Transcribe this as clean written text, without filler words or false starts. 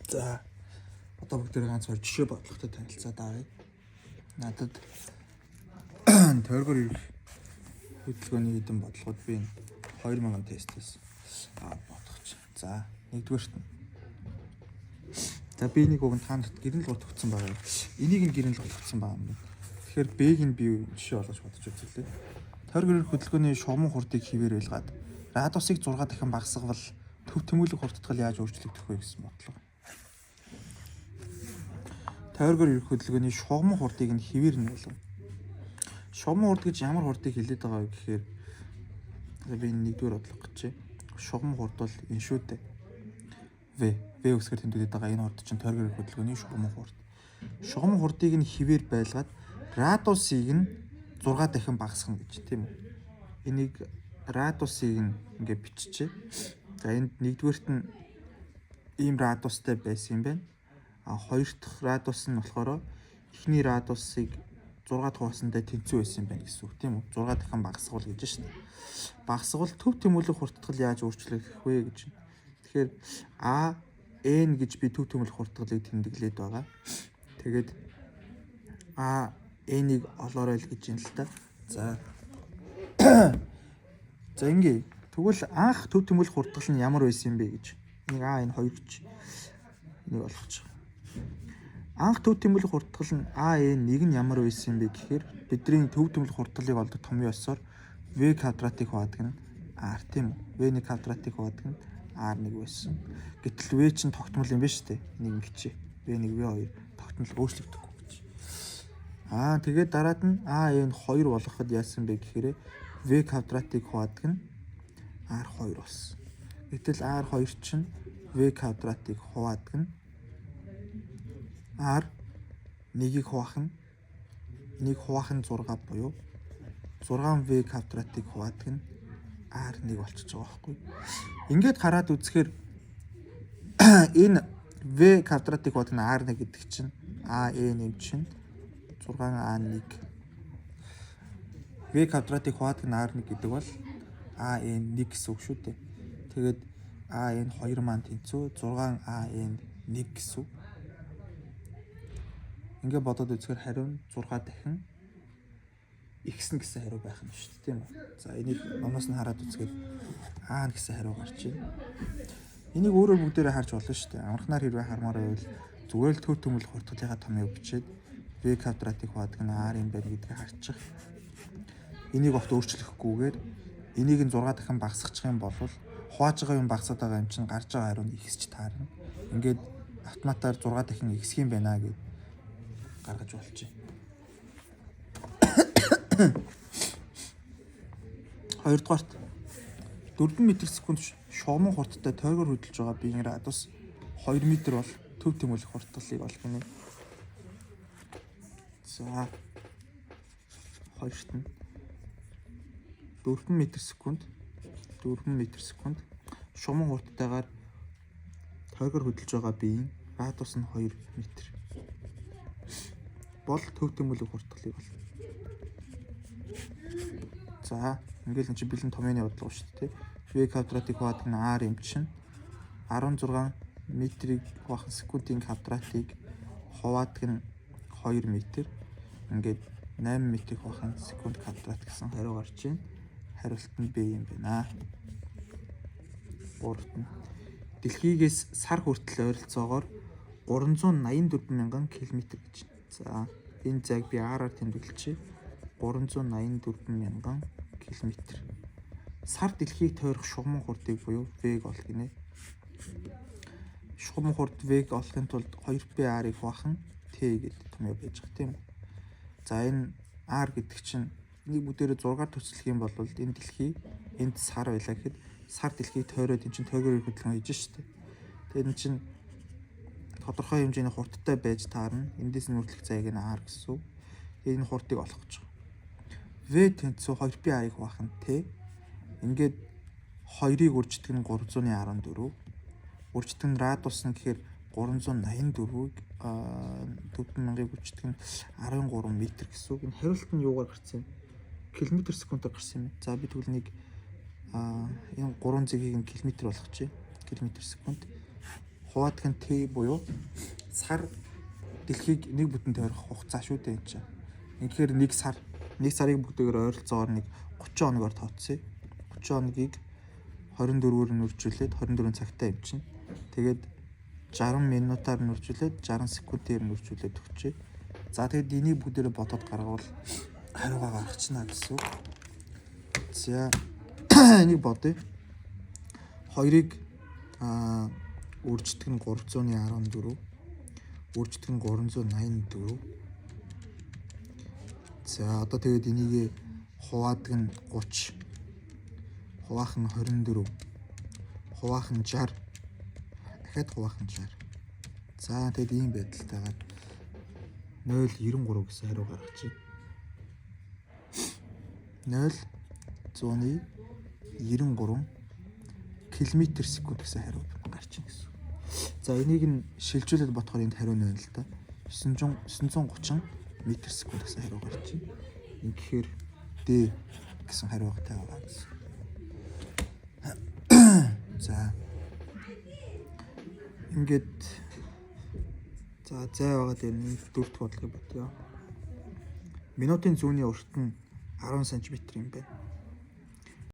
За, одоо бүгдээрээ ганц хоёр жишээ бодлоготой танилцаад авъя. Надад тойргоор ирэх хөдөлгөөний хэдэн бодлогод би энэ 2000 тестээс бодгоч. За, нэгдүгээрт нь. За, би нэг уг нь та нарт гэрэл гутгцсан байгаа. Энийг нь гэрэл гутгцсан байгаа юм байна. Тэгэхээр B-г нь би жишээ болгож бодож үзлээ. Тойргоор ирэх хөдөлгөөний шугаман хурдыг хэвээр байлгаад радиусыг 6 дахин багасгавал төв тэмүүлэг хурдтгал яаж өөрчлөгдөх вэ гэсэн бодлого. Тойргоор ирэх хөдөлгөөний шугаман хурдыг нь хэвээр нь байлгана. Шугаман хурд гэж ямар хурдыг хэлээд байгаа вэ гэхээр би энэ нэгдүгээр бодлого гэж. Шугаман хурд бол энэ шүү дээ. V V үсгээр тэмдэглээд байгаа энэ хурд чинь тойргоор ирэх хөдөлгөөний шугаман хурд. Шугаман хурдыг нь хэвээр байлгаад радиусыг нь 6 дахин багасгана гэж, тийм үү? Энийг радиусыг нь ингээ биччихье. За, энд нэгдүгээрт нь ийм радиустай байсан юм байна. А хоёр дахь радиус нь болохоор эхний радиусыг 6 хуваасантай тэнцүү байсан юм байна гэсэн үг, тийм үү? 6 дахин багасгуул гэж шин. Багасгуул төв тэмүүлэг хурдтгал яаж өөрчлөгдөх вэ гэж. Тэгэхээр А N гэж би төв тэмүүлэг хурдтгалыг тэмдэглээд байгаа. Тэгээд А N-ийг олоорой л гэж юм л та. За. За, ингээ. Тэгвэл анх төв тэмүүлэг хурдтгал нь ямар байсан юм бэ гэж. Энийг А энэ 2 гэж энийг олгочих. Анх төв тэмүүлэг хурдтгал нь А N 1 нь ямар байсан юм бэ гэхээр бидний төв тэмүүлэг хурдтгалыг олдог томьёо ёсоор V квадратыг хуваадаг нь R, тийм үү? V1 квадратыг хуваадаг нь R1 байсан. Гэтэл V чинь тогтмол юм байна шүү дээ. Энийг ингэчээ. V1 V2 тогтмол, өөрчлөгдөхгүй гэж. Аа, тэгээд дараад нь А N 2 болгоход яасан бэ гэхээр V квадратыг хуваадаг нь R2 болсон. Гэтэл R2 чинь V квадратыг хуваадаг нь R нэгийг хуваах нь, энийг хуваах нь 6 буюу 6V квадратыг хуваадаг нь R1 болчихж байгаа байхгүй. Ингээд хараад үзэхээр энэ V квадратыг хуваадаг нь R1 гэдэг чинь A N юм чинь 6A1 V квадратыг хуваадаг нь R1 гэдэг бол A N 1 гэсэн үг шүү дээ. Тэгээд A N 2 маань тэнцүү 6A N 1 гэсэн үг. Ингээ бодоод үзэхээр хариу нь 6 дахин x нь гэсэн хариу байх нь шүү дээ, тийм үү? За, энийг номоос нь хараад үзэхэд а гэсэн хариу гарч байна. Энийг өөрөөр бүгдээрээ харж болно шүү дээ. Амархнаар хэрвээ хармаар байвал зүгээр л төв тэмүүлэх хурдгалынхаа томьёо бичээд v квадратыг хуваадаг нь r юм байна гэдгийг харчих. Энийг огт өөрчлөхгүйгээр энийг нь 6 дахин багасгачих юм бол хувааж байгаа юм багасаад байгаа юм чинь гарч байгаа хариу нь x ч таарна. Ингээд автоматар 6 дахин x юм байна гэд гаргаж болчих. Хоёрдугаарт 4 м/секунд шугаман хурдтай тойргоор хөдөлж байгаа биеийн радиус 2 м бол төв тэмүүлэх хурдтгалыг олох гинэ. За, хоёрт нь 4 м/секунд 4 м/секунд шугаман хурдтайгаар тойргоор хөдөлж байгаа биеийн радиус нь 2 м бол төв тэмүүлэг хурдтгалыг олно. За, ингээл энэ чинь бэлэн томьёоны бодлого шүү дээ. V квадратыг хуваадаг нь R юм чинь 16 метрийг хуваах секундын квадратыг хуваадаг нь 2 м. Ингээд 8 метрийг хуваах секунд квадрат гэсэн хариу гарч байна. Хариулт нь B юм байна. Гуравт нь дэлхийгээс сар хүртэл ойролцоогоор 384 мянган км гэж. За, энэ зайг би R-аар тэмдэглэжээ. 384 мянган км. Сар дэлхийг тойрох шугаман хурдыг буюу V-г олох гинэ. Шугаман хурд V-г олохын тулд 2πr-ыг хуваах нь T гэдэг томьёо байж байгаа, тийм үү? За, энэ R гэдэг чинь энийг бүгдээрээ 6-аар төцлөх юм бол энэ дэлхий, энд сар байлаа гэхэд сар дэлхийг тойроод энэ чинь тойргоор хөдөлгөөн хийж штэ. Тэгээд энэ чинь тодорхой хэмжээний хурдтай байж таарна. Эндээс нь үргэлжлэх зайг нь R гэсэн үг. Тэгээд энэ хурдыг олох гэж байгаа. V тэнцүү 2πr-ыг хуваах нь T. Ингээд 2-ыг үрждэг нь 314. Үрждэг нь радиус нь гэхээр 384-ыг 4000-ыг үрждэг нь 13 м гэсэн үг. Энэ хариулт нь юугаар гарсан юм? Километр секундаар гарсан юм. За, би тэгвэл нэг энэ 3 зэгийг нь километр болгочих. Километр секунд. Хуваадаг нь T буюу сар дэлхийг нэг бүтэн тойрох хугацаа шүү дээ энэ чинь. Ингэхээр нэг сар, нэг сарыг бүгдээр ойролцоогоор нэг 30 хоногоор тооцъё. 30 хоногийг 24-өр нь үржүүлээд 24 цагтай юм чинь. Тэгээд 60 минутаар нь үржүүлээд 60 секундээр нь үржүүлээд өгчээ. За, тэгээд энийг бүгдээрээ бодоод гаргавал хариугаа гаргачихна гэсэн үг. За, энийг бодъё. Хоёрыг үрждэг нь 314, үрждэг нь 384. За, одоо тэгээд энийг хуваадаг нь 30, хуваах нь 24, хуваах нь 60, дахиад хуваах нь 60. За, тэгээд ийм байдалтайгаар 0.93 гэсэн хариу гаргачих. 0.93 км секунд гэсэн хариу гарч ийн гэсэн. За, энийг нь шилжүүлээд бодохоор энд хариу нь байна л да. 900 930 метр секунд гэсэн хариу гарч байна. Ингэхээр D гэсэн хариутай байгаа гэсэн. За. Ингээд за, зай байгаа дээр нь дөрөв дэх бодлогыг бодъё. Минутын зүүнний урт нь 10 см юм байна.